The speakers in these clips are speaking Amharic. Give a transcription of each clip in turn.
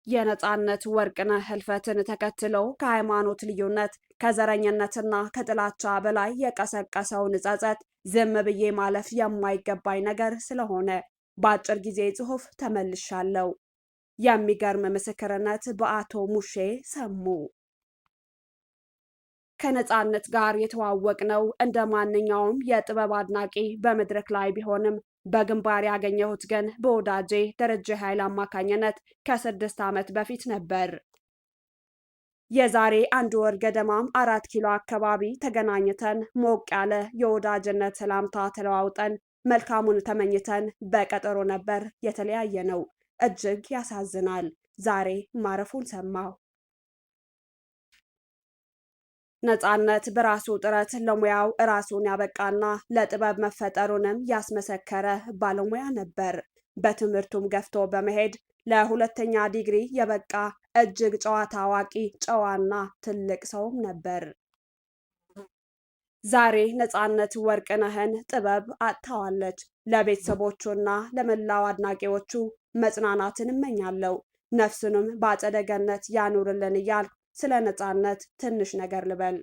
የነጻነት ወርቅነህ ህልፈትን ተከትለው ከሃይማኖት ልዩነት፣ ከዘረኝነትና ከጥላቻ በላይ የቀሰቀሰውን ጸጸት ዝም ብዬ ማለፍ የማይገባኝ ነገር ስለሆነ በአጭር ጊዜ ጽሑፍ ተመልሻለሁ። የሚገርም ምስክርነት በአቶ ሙሼ ሰሙ። ከነጻነት ጋር የተዋወቅነው እንደ ማንኛውም የጥበብ አድናቂ በመድረክ ላይ ቢሆንም፣ በግንባር ያገኘሁት ግን በወዳጄ ደረጀ ኃይል አማካኝነት ከ6 ዓመት በፊት ነበር። የዛሬ አንድ ወር ገደማም 4 ኪሎ አካባቢ ተገናኝተን ሞቅ ያለ የወዳጅነት ሰላምታ ተለዋውጠን፣ መልካሙን ተመኝተን በቀጠሮ ነበር የተለያየነው። እጅግ ያሳዝናል። ዛሬ ማረፉን ሰማሁ። ነጻነት በራሱ ጥረት ለሙያው ራሱን ያበቃና ለጥበብ መፈጠሩንም ያስመሰከረ ባለሙያ ነበር። በትምህርቱም ገፍቶ በመሄድ ለሁለተኛ ዲግሪ የበቃ እጅግ ጨዋታ አዋቂ፣ ጨዋና ትልቅ ሰውም ነበር። ዛሬ ነጻነት ወርቅነህን ጥበብ አጥታዋለች። ለቤተሰቦቹና ለመላው አድናቂዎቹ መጽናናትን እመኛለሁ። ነፍሱንም በአጸደ ገነት ያኑርልን እያልኩ ስለ ነጻነት ትንሽ ነገር ልበል።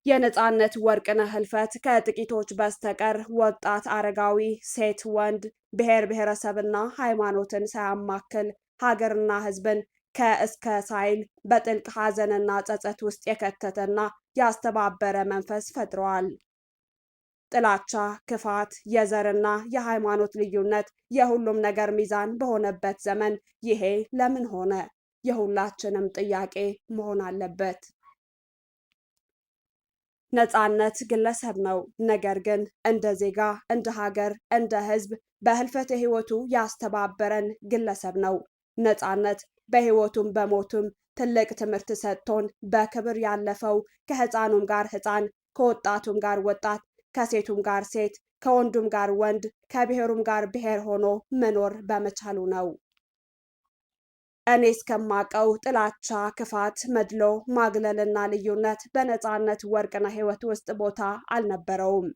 የነጻነት ወርቅነህ ህልፈት ከጥቂቶች በስተቀር ወጣት፣ አረጋዊ፣ ሴት፣ ወንድ፣ ብሔር ብሔረሰብና ሃይማኖትን ሳያማክል፣ ሀገርና ሕዝብን ከእስከ ሳይል በጥልቅ ሐዘንና ጸጸት ውስጥ የከተተና ያስተባበረ መንፈስ ፈጥሯል። ጥላቻ፣ ክፋት፣ የዘርና የሃይማኖት ልዩነት የሁሉም ነገር ሚዛን በሆነበት ዘመን ይሄ ለምን ሆነ? የሁላችንም ጥያቄ መሆን አለበት። ነጻነት ግለሰብ ነው። ነገር ግን እንደ ዜጋ፣ እንደ ሀገር፣ እንደ ሕዝብ በህልፈተ ሕይወቱ ያስተባበረን ግለሰብ ነው። ነጻነት በሕይወቱም በሞቱም ትልቅ ትምህርት ሰጥቶን በክብር ያለፈው፣ ከህፃኑም ጋር ህፃን፣ ከወጣቱም ጋር ወጣት፣ ከሴቱም ጋር ሴት፣ ከወንዱም ጋር ወንድ፣ ከብሔሩም ጋር ብሔር ሆኖ መኖር በመቻሉ ነው። እኔ እስከማቀው ጥላቻ፣ ክፋት፣ መድሎ፣ ማግለልና ልዩነት በነጻነት ወርቅነህ ሕይወት ውስጥ ቦታ አልነበረውም።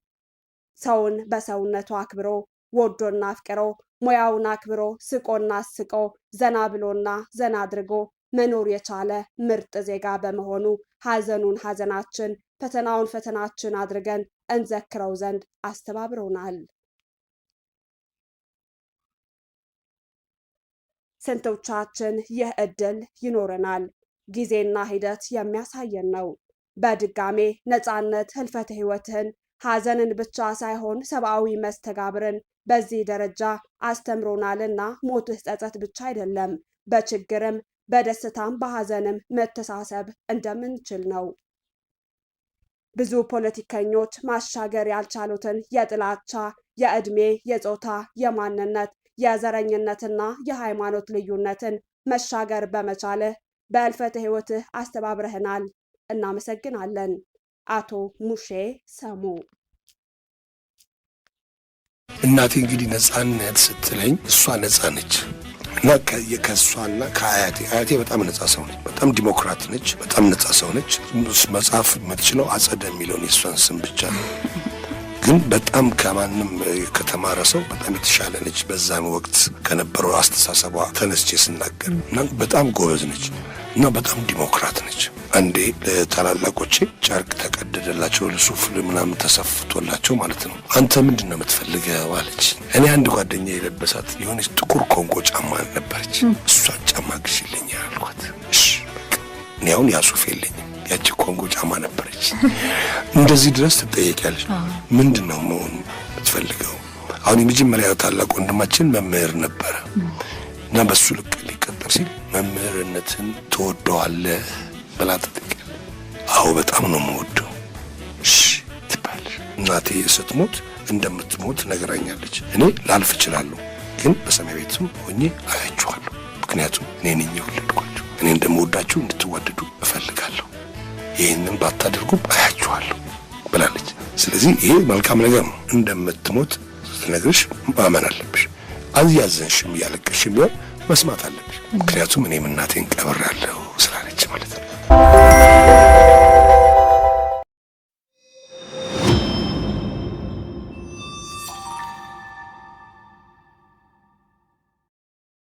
ሰውን በሰውነቱ አክብሮ፣ ወዶና አፍቅሮ፣ ሙያውን አክብሮ፣ ስቆና አስቆ፣ ዘና ብሎና ዘና አድርጎ መኖር የቻለ ምርጥ ዜጋ በመሆኑ ሐዘኑን ሐዘናችን፣ ፈተናውን ፈተናችን አድርገን እንዘክረው ዘንድ አስተባብሮናል። ስንቶቻችን ይህ ዕድል ይኖረናል? ጊዜና ሂደት የሚያሳየን ነው። በድጋሜ ነጻነት፣ ህልፈተ ሕይወትህን ሐዘንን ብቻ ሳይሆን ሰብአዊ መስተጋብርን በዚህ ደረጃ አስተምሮናልና ሞትህ ጸጸት ብቻ አይደለም፣ በችግርም በደስታም በሐዘንም መተሳሰብ እንደምንችል ነው። ብዙ ፖለቲከኞች ማሻገር ያልቻሉትን የጥላቻ፣ የዕድሜ፣ የጾታ፣ የማንነት፣ የዘረኝነትና የሃይማኖት ልዩነትን መሻገር በመቻልህ በህልፈተ ሕይወትህ አስተባብረህናል። እናመሰግናለን። አቶ ሙሼ ሰሙ። እናቴ እንግዲህ ነጻነት ስትለኝ እሷ ነጻ ነች እና ከእሷና ከአያቴ፣ አያቴ በጣም ነጻ ሰው ነች። በጣም ዲሞክራት ነች። በጣም ነጻ ሰው ነች። መጻፍ የምትችለው አጸደ የሚለውን የእሷን ስም ብቻ ነው። ግን በጣም ከማንም ከተማረ ሰው በጣም የተሻለ ነች። በዛን ወቅት ከነበረው አስተሳሰቧ ተነስቼ ስናገር እና በጣም ጎበዝ ነች እና በጣም ዲሞክራት ነች። አንዴ ለታላላቆቼ ጨርቅ ተቀደደላቸው፣ ሱፍ ምናምን ተሰፍቶላቸው ማለት ነው። አንተ ምንድን ነው የምትፈልገው አለች። እኔ አንድ ጓደኛ የለበሳት የሆነች ጥቁር ኮንጎ ጫማ ነበረች። እሷን ጫማ ግዢልኝ አልኳት። እሺ በቃ፣ እኔ አሁን ያ ሱፍ የለኝም፣ ያቺ ኮንጎ ጫማ ነበረች። እንደዚህ ድረስ ትጠየቂያለሽ። ምንድን ነው መሆን የምትፈልገው? አሁን የመጀመሪያ ታላቅ ወንድማችን መምህር ነበረ እና በሱ ልክ ሊቀጠር ሲል መምህርነትን ትወደዋለህ ብላ ትጠይቃለች። አዎ፣ በጣም ነው የምወደው። እሺ ትባላለች። እናቴ ስትሞት እንደምትሞት ነግራኛለች። እኔ ላልፍ እችላለሁ፣ ግን በሰማይ ቤትም ሆኜ አያችኋለሁ። ምክንያቱም እኔ ነኝ የወለድኳችሁ። እኔ እንደምወዳችሁ እንድትዋደዱ እፈልጋለሁ። ይህንን ባታደርጉም አያችኋለሁ ብላለች። ስለዚህ ይሄ መልካም ነገር ነው። እንደምትሞት ስትነግርሽ ማመን አለብሽ። እያዘንሽም እያለቀሽም ቢሆን መስማት አለብሽ። ምክንያቱም እኔም እናቴን ቀብሬያለሁ ስላለች ማለት ነው።